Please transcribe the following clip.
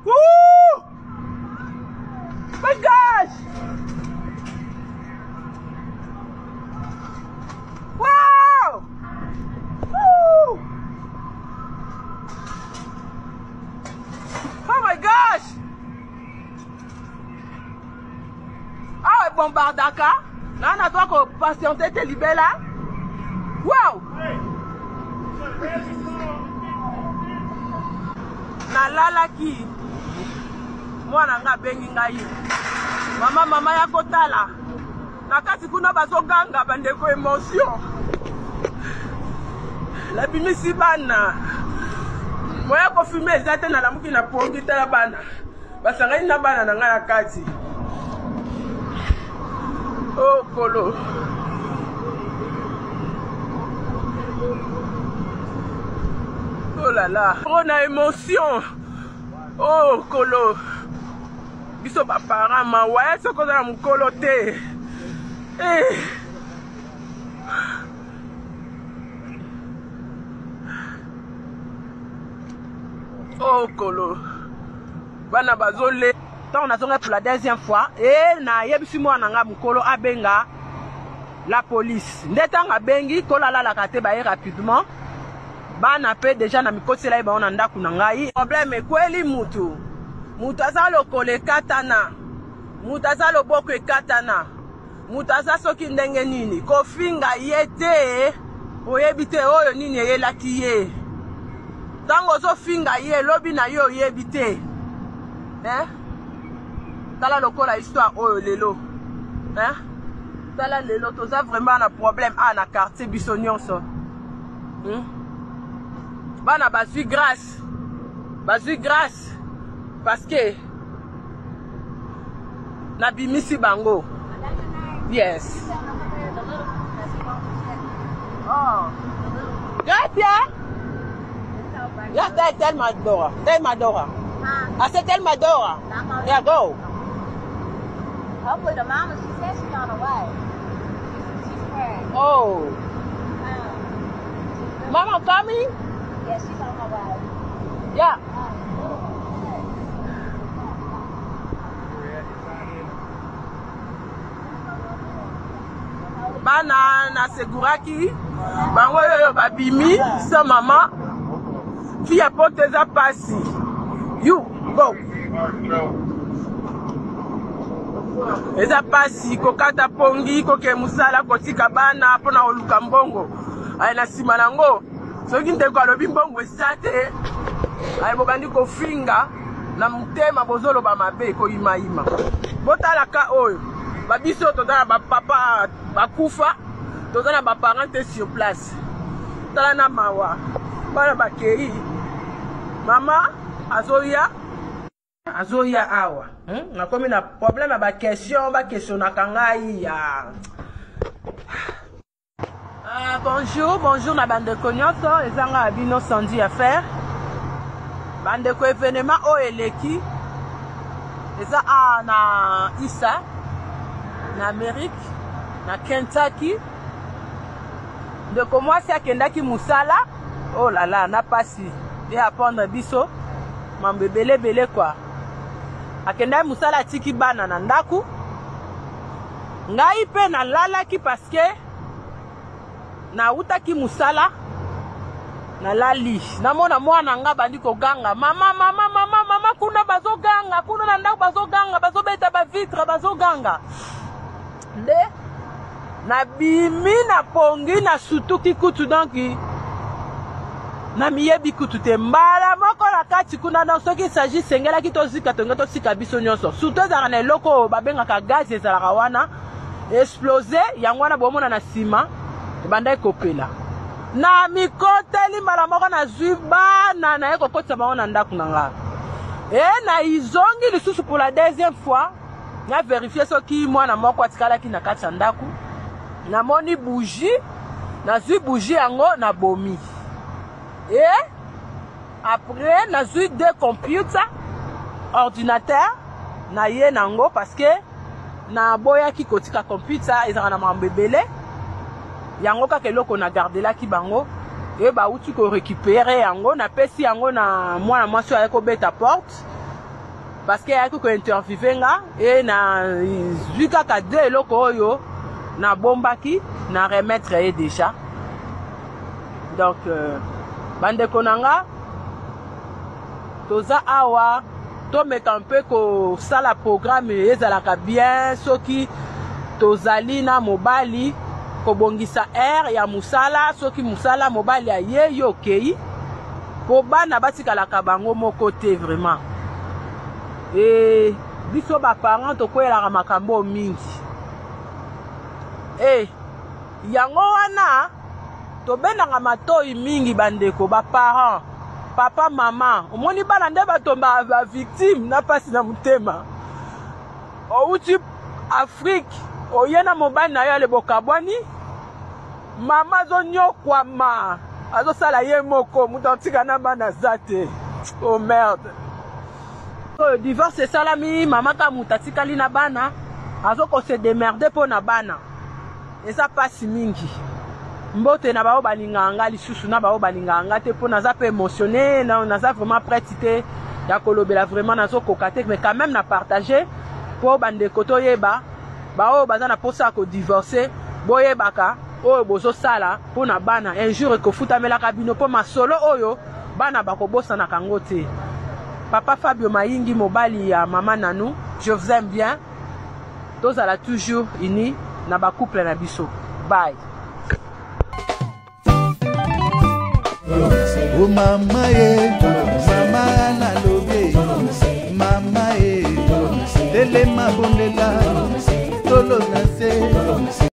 Woo! My gosh! Wow! Woo! Oh my gosh! Awa ebombardaka nga na doit ko patienter te libela. Wow! Nalalaki mwana nga abengi ngai mama mama ya kotala na kati kuna bazoganga bandeko emotion nabimisi bana moya kofilme eza te nalamuki na pongi tala bana basangani na bana na ngai na kati o oh, kolo oh là là oh na émotion oh kolo biso baparent mawa ya soki oza na mokolo te eh. Oh kolo bana bazole ntango nazonga pour la deuxième fois e nayebisi mwana nga mokolo abenga la police nde ntango abengi kolo alalaka te baye rapidement bana mpe deja na mikotela ye bango na ndako na ngai problème ekweli mutu mutu aza lokolo ekatana mutu aza loboko ekatana Moto aza soki ndenge nini kofinga ye te oyebi te oyo nini eyelaki ye ntango ozofinga ye lobi na yo oyebi te eh? Tala lokola histoire oyo lelo eh? Tala lelo toza vraiment na problème awa na quartier biso nyonso Bana bazwi grâce, bazwi grâce parce que nabimisi bango. Yes. Oh. Gracias. Yeah, tell, tell Madora. Tell Madora. I said tell Madora. Yeah, go. Hopefully the mama, she said she's on her way. She's praying. Oh. Mama coming? Yeah, she's on her way. Yeah. Bana naseguraki bango oyo babimi sa mama fi ya poto eza pasi you go eza pasi kokata pongi kokee mosala kotika bana mpona koluka mbongo aye na nsima nango soki ndeko alobi mbongo eza te aye bobandi kofinga na motema bozoloba mabe koyimayima botalaka oyo babiso toza na bapapa bakufa toza na baparent te sur place tala na mawa bana bakei mama azoya azoya awa Nakomi na problème ya baquestion baquestionnaka ngai ya bonjour bonjour na bandeko nyonso eza ngai ya bino Sandy Affaire bandeko événement oyo eleki eza a na isa na Amérique na Kentucky ndeko mwasi akendaki mosala oh là là na pasi e apprendre biso mambo ebele ebele kwa akendaki mosala atiki bana na ndako ngai mpe nalalaki parce que nautaki mosala nalali namona mwana nga bandi koganga mama mama mama mama kuna bazoganga kuna na ndako bazoganga bazobeta bavitre bazoganga nde nabimi na pongi nasutuki kutu donc namiyebi kutu te mbala moko na kati kuna donc soki s'agit sengelaki tozika tonge tosika biso nyonso surtout ezalaka na eloko oyo babengaka gaz ezalaka wana explose yango wana bomona na nsima ebandaki kopela na mikoteli mbala moko nazwi bana naye kokotisa bango na ndako na nga e na izongi lisusu pour la deuxième fois na verifie soki mwana moko atikalaki na kati ya ndako namoni bougie nazwi bougie yango nabomi e après nazwi deux computer ordinateur na ye nango parce que naboyaki kotika computer ezalaka na makambo ebele yango kaka eloko na gardelaki bango e bauti korécupérer yango napesi yango na mwana mwasi oyo aye kobeta porte. Parce que ayaki kointerviewe nga e na zwi kaka de eloko oyo nabombaki na remettre ye déjà. Donc bandeko na nga, toza awa, tomeka mpe kosala programme ezalaka bien. Soki tozali na mobali, kobongisa heure ya mosala. Soki mosala mobali aye, yo okei, mpo bana batikalaka bango moko te. Vraiment, e biso baparent tokweyelaka makambo mingi. E yango wana tobendaka matoi mingi, bandeko baparent, papa, mama. Omoni bana nde bato bavictime na mpasi na motema. Outi Afrique, oye na mobali na yo, ale bokabwani, mama azonyokwama, azosala ye moko, moto atika na bana aza te. Oh merde! Oyo divorce esalami, mama ka moto atikali na bana, azokose démerder mpo na bana. Eza mpasi mingi. Mbote na bao balingaka nga lisusu, na bao balingaka nga te, mpo naza mpe émotionné. Naza vraiment prête te ya kolobela, vraiment nazokoka te, mais quand même na partage mpo bandeko toyeba. Baoyo baza na mposa ya kodivorce, boyebaka oyo bozosala mpo na bana, un jour ekofutamelaka bino, mpo masolo oyo bana bakobosanaka yango te. Papa Fabio Mayingi, mobali ya mama Nanu, je vous aime bien. Tozala toujours unis na bacouple na biso. Bye. O mama ye, mama nalobi, mama ye, telema, bondela tolo na se.